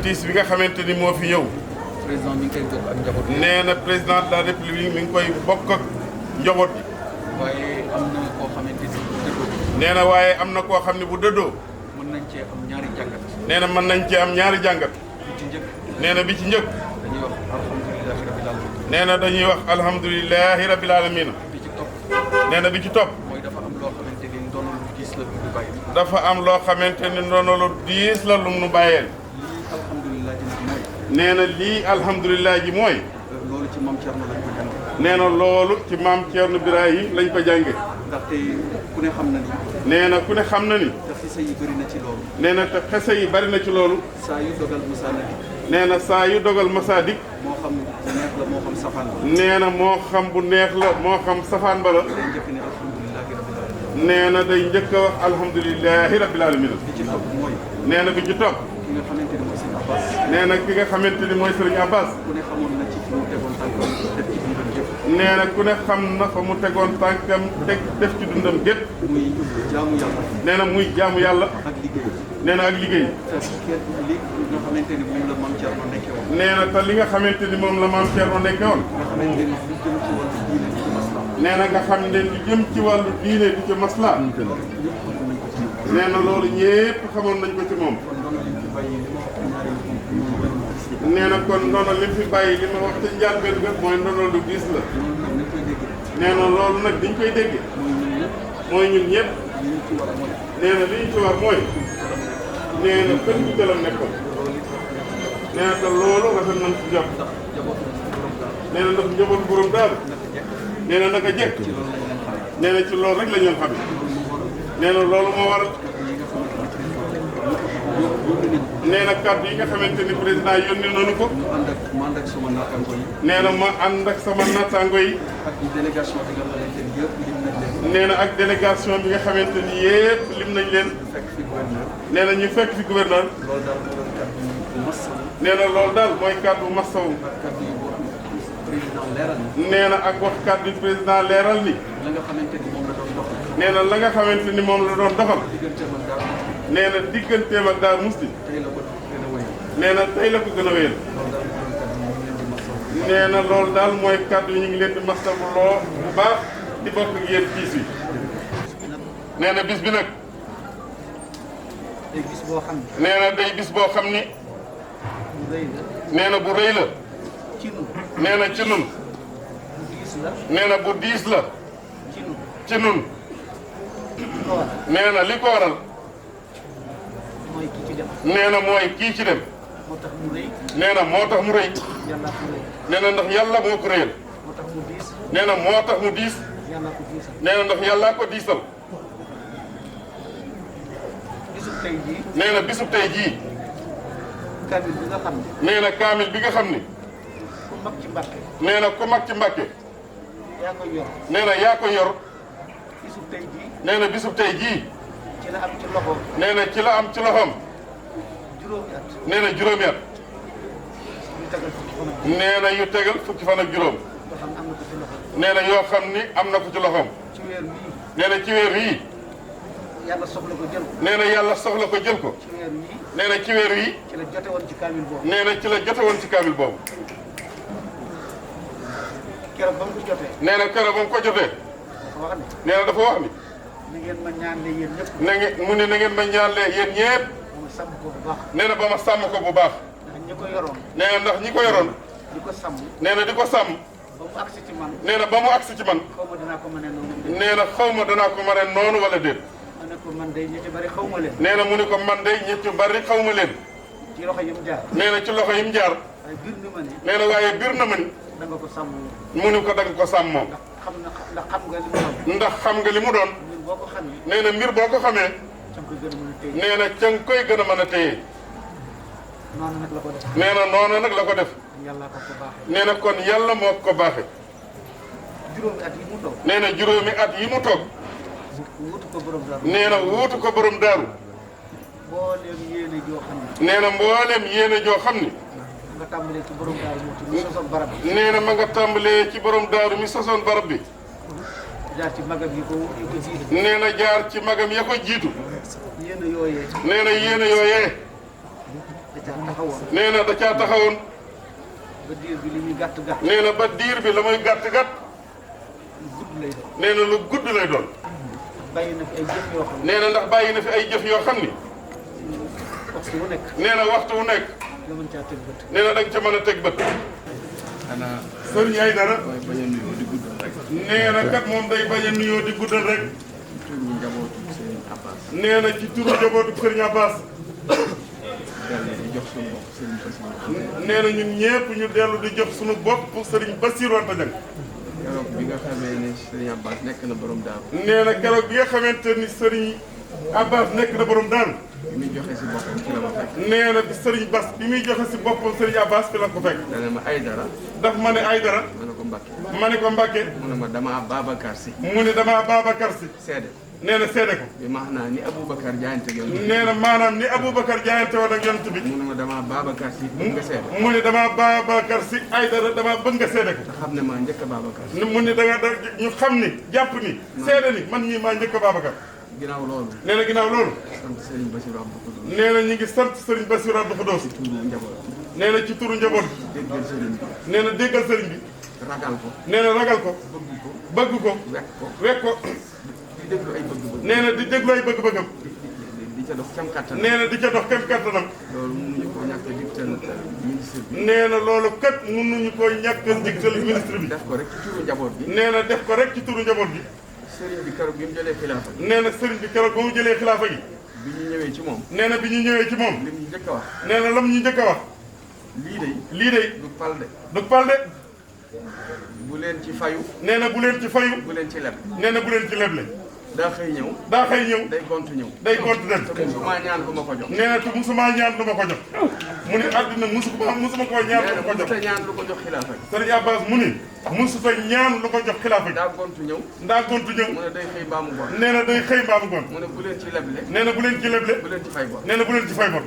tiis bi nga xamante ni moo fi ñëw. président mi ngi koy bokk ak njaboot bi. nee na président de la république mi ngi koy bokk ak njaboot bi. waaye am na koo xamante ni bu dëddoo. nee na waaye am na koo xam ne bu dëddoo. mën nañ cee am ñaari jàngat. nee na mën nañ cee am ñaari jàngat. bi ci njëkk. nee na bi ci njëkk. dañuy wax alhamdulilahi rabbil alamin. nee na dañuy wax alhamdulilahi rabbil alamin. bi ci topp. nee na bi ci topp. mooy dafa am loo xamante ni ndono lu diis la lu ñu bàyyi. dafa am loo xamante ni ndono lu diis la lu nu bàyyeel. alhamdulilah ji nag mooy. nee na lii alhamdulilah ji mooy. loolu ci maam Thierno lañ ko jàng. nee na loolu ci maam Thierno Birahim lañ ko jànge. ndaxte ku ne xam na ni. nee na ku ne xam na ni. te xese yi bëri na ci loolu. nee na te xese yi bëri na ci loolu. saa yu dogal musaana di. nee na saa yu dogal masaa dik. moo xam bu neex la moo xam safaan la. nee na moo xam bu neex la moo xam safaan ba la. day njëkk ne alhamdulilahi rabbil alamin. nee na day njëkk a wax alhamdulilahi rabbil alamin. bi ci topp mooy. nee na bi ci topp. ki nga xamante ni mooy sëñ Abbas. nee na ki nga xamante ni mooy sëriñ Abbas. ku ne xamoon na ci fi mu tegoon tànkam def ci dundam jëf. nee na ku ne xam na fa mu tegoon tànkam def ci dundam gépp. muy jaamu yàlla. nee na muy jaamu yàlla. ak liggéey. nee na ak liggéey. te li nga xamante ni moom la maam Thierno nekkee woon. nee na te li nga xamante ni moom la maam Thierno nekkee woon. nga xamante ni lu jëm ci wàllu diine di ci masla. nee na nga xam ne li jëm ci wàllu diine di ci masla. ñëpp xamoon nañ ko ci moom. nee na loolu ñépp xamoon nañ ko ci moom. kon ndono li ñu fi bàyyi li ma wax ci ñaari nee na kon ndono li fi bàyyi li ma wax ca njàlbeen ga mooy ndono lu diis la. loolu nag nañ koy dégg. nee na loolu nag diñ koy dégg. mooy ñun ñëpp. li ñu ci war a mooy. nee na li ñu ci war mooy. nee na kër gi jëlam nekkoon. nee na te loolu rafet nañ ci jàpp. nee na ndax njabootu borom daal. nee na naka jekk. nee na ci loolu rek la ñu xam. nee na loolu moo waral. nee na kàddu yi nga xamante ni président yónni nañu ko. ma ànd ak sama naataango yi. nee na ma ànd ak sama naataango yi. ak délégation bi nga xamante ni yëpp lim nañ leen. nee na ak délégation bi nga xamante ni yëpp lim nañ leen. fekk fi gouverneur. nee na ñu fekk fi gouverneur. loolu daal moo doon kàddu yu masawu. nee na loolu daal mooy kàddu masawu. ak kàddu yu boo président leeral na. nee na ak wax kàddu président leeral ni. la nga xamante ni moom la doon doxal. nee na la nga xamante ni moom la doon doxal. digganteem ak daal. nee na digganteem ak Daaru Musti. tey la ko gën a wéyal. nee na tey la ko gën a wéyal. nee na loolu daal mooy kàddu yi ñu ngi leen di masawu loo bu baax di bokk ak yéen tiis yi. nee na bis bi nag. day bis boo xam ne. nee na day bis boo xam ni. bu rëy la. nee na bu rëy la. ci nun. nee na ci nun. bu diis la. nee na bu diis la. ci nun. ci nun. nee na li ko waral. mooy kii ci dem. nee na mooy kii ci dem. moo tax mu rëy. nee na moo tax mu rëy. yàlla ko rëy. nee na ndax yàlla moo ko rëyal. moo tax mu diis. nee na moo tax mu diis. yàlla ko diisal. nee na ndax yàllaa ko diisal. bisub tey jii. nee na bisub tey jii. kaamil bi nga xam ne. nee na kaamil bi nga xam ni. ku mag ci Mbàkke. nee na ku mag ci Mbàkke. yaa koy yor. nee na yaa ko yor. bisub tey jii. nee na bisub tey jii. ci la am ci loxoom. nee na ci la am ci loxoom. juróomi at. nee na juróomi at. yu tegal fukki fan ak. nee na yu tegal fukki fan ak juróom. yoo xam ne am na ko ci loxoom. nee na yoo xam ni am na ko ci loxoom. ci weer wii. nee na ci weer wii. yàlla soxla ko jël ko. nee na yàlla soxla ko jël ko. ci weer wii. nee na ci weer wii. ci la jote woon ci kaamil boobu. nee na ci la jote woon ci kaamil boobu. keroog ba mu ko jotee. nee na keroog ba mu ko jotee. dafa wax ne. nee na dafa wax ni. na ngeen ma ñaanle yéen ñëpp. na ngeen mu ne na ngeen ma ñaanle yéen ñépp. ma sàmm ko bu baax. nee na ba ma sàmm ko bu baax. ndax ñi ko yoroon. nee na ndax ñi ko yoroon. di ko sàmm. nee na di ko sàmm. ba mu agsi ci man. nee na ba mu agsi ci man. xaw ma dinaa ko mën a noonu. nee na xaw ma danaa ko mën a noonu wala déet. ma ne ko man day ñi ci bari xaw ma leen. nee na mu ne ko man de ñett yu bari xaw ma leen. ci loxo yi mu jaar. nee na ci loxo yi mu jaar. waaye biir na ma ne. nee na waaye biir na ma ni. da nga ko sàmm. mu ne ko da nga ko sàmm moom. ndax xam nga li mu doon. ndax xam nga li mu doon. mbir boo ko xamee. nee na mbir boo ko xamee. ca nga koy gën a mën a téye. nee na ca nga koy gën a mën a téye. noonu nag la ko def. nee na noonu nag la ko def. yàlla ko ko baaxee. nee na kon yàlla moo ko baaxe. juróomi at yi mu toog. nee na juróomi at yi mu toog. wutu ko borom daaru. nee na wuutu ko borom daaru. mbooleem yéene joo xam ne. nee na mbooleem yéene joo xam ni. nga tàmbalee ci borom daaru moo ci sosoon barab bi. nee na ma nga tàmbalee ci borom daaru mi sosoon barab bi. jaar ci magam yi ko jiitu. nee na jaar ci magam ya ko jiitu. yéene yooyee. nee na yéene yooyee. da caa taxawoon. nee na da caa taxawoon. ba diir bi li muy gàtt gàtt. nee na ba diir bi la muy gàtt gàtt. lu gudd lay doon. nee na lu gudd lay doon. bàyyi na fi ay jëf yoo xam ne. nee na ndax bàyyi na fi ay jëf yoo xam ni. waxtu wu nekk. nee na waxtu wu nekk. nga mën caa teg bët. nee na da nga ca mën a teg bët. xanaa sëriñ Aydara. mooy bañ a nuyoo di guddal rek. nee na kat moom day bañ a nuyoo di guddal rek. turu njabootu Serigne Abbas. nee na ci turu njabootu Serigne Abbas. dellu di jox suñu bopp Serigne Bassirou. nee na ñun ñëpp ñu dellu di jox suñu bopp Serigne Bassirou Anta Dieng. keroog bi nga xamee ne Serigne Abbas nekk na borom daaru. nee na keroog bi nga xamante ni Serigne Abbas nekk na borom daaru. bi muy joxe si boppam ci la ma fekk. nee na Serigne Bass bi muy joxe si boppam Serigne Abbas fi la ko fekk. dana ma Aydara. daf ma ne Aydara. ma ne ko Mbacke. ma ne ko Mbacke. mu ne ma damaa Babacar si. mu ne damaa Babacar si. seede. nee na seede ko. bi maanaam ni Aboubacar jaayante ak yonent bi. nee na maanaam ni Aboubacar jaayante woon ak yonent bi. mu ne ma damaa Babacar si bëgg nga seede. mu ne damaa Babacar si Aydara damaa bëgg nga seede ko. te xam ne maa njëkk a Babacar si. mu ne da nga ñu xam ni jàpp ni. seede ni man mii maa njëkk a Babacar. ginnaaw loolu. nee na ginnaaw loolu. sant Serigne Bassirou Abdou Khoudoss. nee na ñu ngi sant Serigne Bassirou Abdou Khoudoss. turu njaboot. nee na ci turu njaboot. déggal Serigne bi. nee na déggal Serigne bi. ragal ko. nee na ragal ko. bëgg ko. bëgg ko. wekk ko. wekk ko. di déglu ay bëgg-bëgg. nee na di déglu ay bëgg-bëggam. di ca dox kem kattan. nee na di ca dox kem kattanam. loolu mënuñu ko ñàkk a digtal ministre bi. nee na loolu kat mënuñu koy ñàkk a digtal ministre bi. def ko rek ci turu njaboot bi. nee na def ko rek ci turu njaboot bi. Serigne bi keroog bi mu jëlee xilaafa gi. nee na Serigne bi keroog ba mu jëlee xilaafa gi. bi ñu ñëwee ci moom. nee na bi ñu ñëwee ci moom. li mu njëkk a wax. nee na lam ñu njëkk a wax. lii de. du pal de. du pal de. bu leen ci fayu. nee na bu leen ci fayu. bu leen ci leb. nee na bu leen ci leble. daa xëy ñëw. daa xëy ñëw. day gontu ñëw. day gont dem. te musuma ñaan lu ma ko jox. nee na te musuma ñaan lu ma ko jox. mu ni àdduna musuma koo ñaan lu ma ko jox. nee na ñaan lu ko jox xilaafa gi. Serigne Abbas mu ni musuta ñaan lu ko jox xilaafa gi. daa gontu ñëw. ndaa gontu ñëw. mu ne day xëy mbaamu gont. nee na day xëy mbaamu gont. mu ne bu leen ci leble. nee na bu leen ci leble. bu leen ci fay bor. nee na bu leen ci fay bor.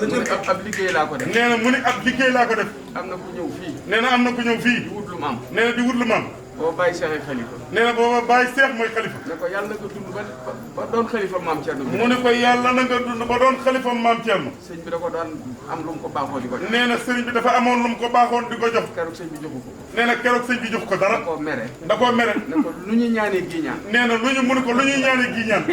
mu ne ab liggéey laa ko def. nee na mu ni ab liggéey laa ko def. am na ku ñëw fii. nee na am na ku ñëw fii. di wut lu mu am. nee na di wut lu mu am. boo bàyyi Cheikh Khalifa. nee na booba bàyyi Cheikh mooy xalifa. ne ko yàlla na nga dund ba doon xalifa maam Thierno. mu ne ko yàlla na nga dund ba doon xalifa maam Thierno. sëñ bi da ko daan am lu mu ko baaxoo di ko jox. nee na sëriñ bi dafa amoon lu mu ko baaxoon di ko jox. keroog sëñ bi joxu ko. nee na keroog sëñ bi jox ko dara. da koo mere. da koo mere. ne ko lu ñu ñaanee gii ñaan. nee na mu ne ko lu ñuy ñaanee gii ñaan.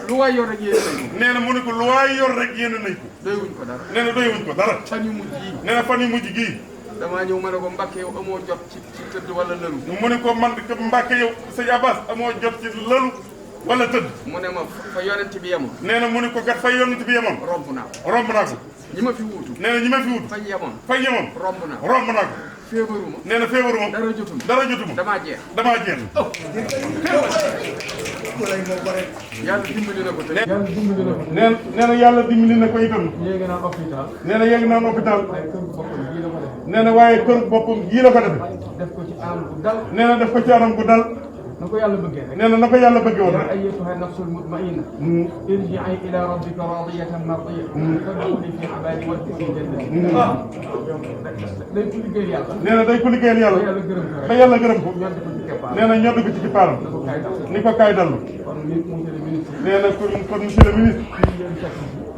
lu waay yor rek yéen nañ ko. nee na mu ne ko lu waay yor rek yéen nañ ko. doyuñ ko dara. nee na doyuñ ko dara. fan yu mujj yi. nee na fan yu mujj gii. damaa ñëw ma ne ko Mbacke yow amoo jot ci tëdd wala lëlu. mu ne ko man Mbacke yow sëñ Abbas amoo jot ci lëlu wala tëdd. mu ne ma fa yonent bi yemoon. nee na mu ne ko gat fay yonent bi yemoon. romb naa ko. romb naa ko. ñi ma fi wuutu. nee na ñi ma fi wuutu. fañ yemoon. fañ yemoon. romb naa ko. romb naa ko. feebaruma. nee na feebaruma. dara jotuma. dara jotuma. damaa jeex. damaa jeex. yàlla dimbali na ko te. yàlla dimbali na ko. nee na yàlla dimbali na ko itam. yéeg naa hôpital. nee na yéeg naa hôpital. ay kër boppam bii la ko defee. nee na waaye kër boppam gii la ko defe def ko ci anam bu dal. nee na def ko ci anam gu dal. na ko yàlla bëggee rek. nee na ko yàlla bëggee woon yaa rek. ayyatuha nafsul mutmainna. irji'i ila rabbika radiyatan mardiyatan. fadkhuli fi ibadi wadkhuli jannati. day ko liggéeyal yàlla. nee na day ko liggéeyal yàlla. ba yàlla gërëm ko. nee na ñoddi ko ci kippaaram. ni ko kaay dallu. nee na kon monsieur le ministre.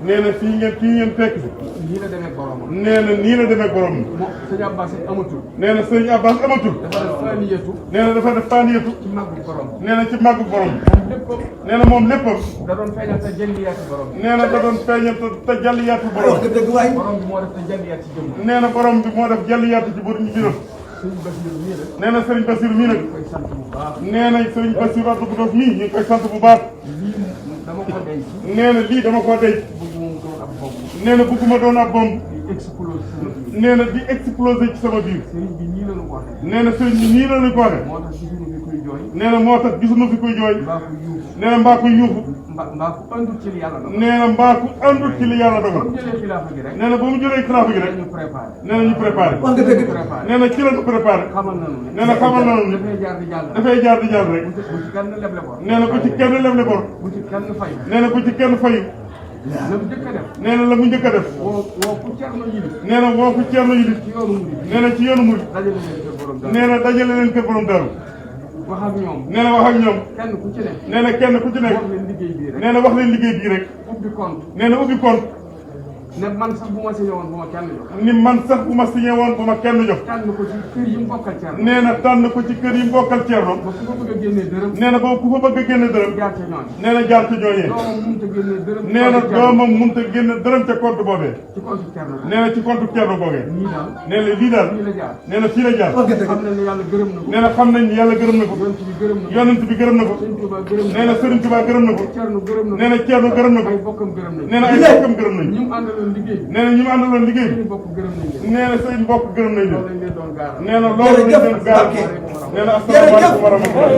nee na fii ngeen fekk si. nii la demee boromam. nee na nii la demee boromam. sëñ Abbas amatul. nee na sëñ Abbas amatul. dafa def faniyatu. nee na dafa def faniyatu. ci màggu borom. nee na ci màggu borom. léppam. nee na moom léppam. da doon feeñal te jëndiyaati borom. nee na da doon feeñal te jàlliyaatu borom. borom bi moo def te jëndiyaat ci jëmm. nee na borom bi moo def jàlliyaatu ci bur ñu biram. sëñ Basiru mii nag. nee na sëriñ Basiru mii nag. koy sant bu baax. nee na sëriñ Basiru Abdou Khoudoss mii ñu ngi koy sant bu baax. lii dama ko denc. nee na lii dama koo denc. bëgg moom doon ab bopp. nee na bëgguma doon ab bomb. di explose sama biir. nee na di exploser ci sama biir. sëriñ bi nii la ñu ko waxee. nee na sëriñ bi nii la ñu ko waxee. moo tax gisuñu fi kuy jooy. nee na moo tax gisuma fi kuy jooy. mbaa ku yuuxu. nee na mbaa kuy yuuxu. mbaa ku andul ci li yàlla doon. nee na mbaa ku àndul ci li yàlla dogal. ba mu jëlee xilaafa gi rek. nee na ba mu jëlee xilaafa gi rek. ñu préparé. nee na ñu préparé. wax nga dëgg préparé. nee na ci la ñu préparé. xamal nañu ne. nee na xamal nañu ne. dafay jaar di jàll. dafay jaar di jàll rek. bu ci kenn leble bor. nee na bu ci kenn leble bor. bu ci kenn fay. nee na bu ci kenn fayu. la mu njëkk a def. nee na la mu njëkk a def. woo ku Cerno Yilif. nee na woo ku Cerno Yilif. ci yoonu Murid. nee na ci yoonu Murid. dajale leen kër borom dara. nee na dajale leen kër borom daru. wax ak ñoom. nee na wax ak ñoom. kenn ku ci nekk. nee na kenn ku ci nekk. wax leen liggéey bii rek. nee na wax leen liggéey bii rek. ubbi compte. nee na ubbi compte. ne man sax bu ma signé woon bu ma kenn jox. ni man sax bu ma signé woon bu ma kenn jox. tànn ko ci kër yi mu bokkal Cerno. nee na tànn ko ci kër yi mu bokkal Cerno. ba ku ko bëgg a génnee dërëm. nee na boobu ku fa bëgg a génne dërëm. jaar ca ñooñu. nee na jaar ci ñooñee. doomam mënut a génnee dërëm. nee na doomam mënut a génne dërëm ca compte boobee. ci compte Cerno. nee na ci compte Cerno boogee. nii daal. nee na lii daal. fii la jaar. nee na fii la jaar. xam nañ ne yàlla gërëm na ko. nee na xam nañ ni yàlla gërëm na ko. yonent bi gërëm na ko. yonent bi gërëm na ko. Sëriñ Tuubaa gërëm na ko. nee na Sëriñ Tuubaa gërëm na ko. Cerno gërëm na ko. nee na Cerno gërëm na ko. ay bokkam gërëm nañ. nee na ay bokkam gërëm nañ. ñi mu àndaloon liggéey. nee na ñi mu àndaloon liggéey. seen bokk gërëm nañ leen. nee na seen bokk gërëm nañ loolu leen. lañ leen doon gaaral. nee na loolu lañ leen gaar. nee na asalaamaaleykum wa rahmatulah.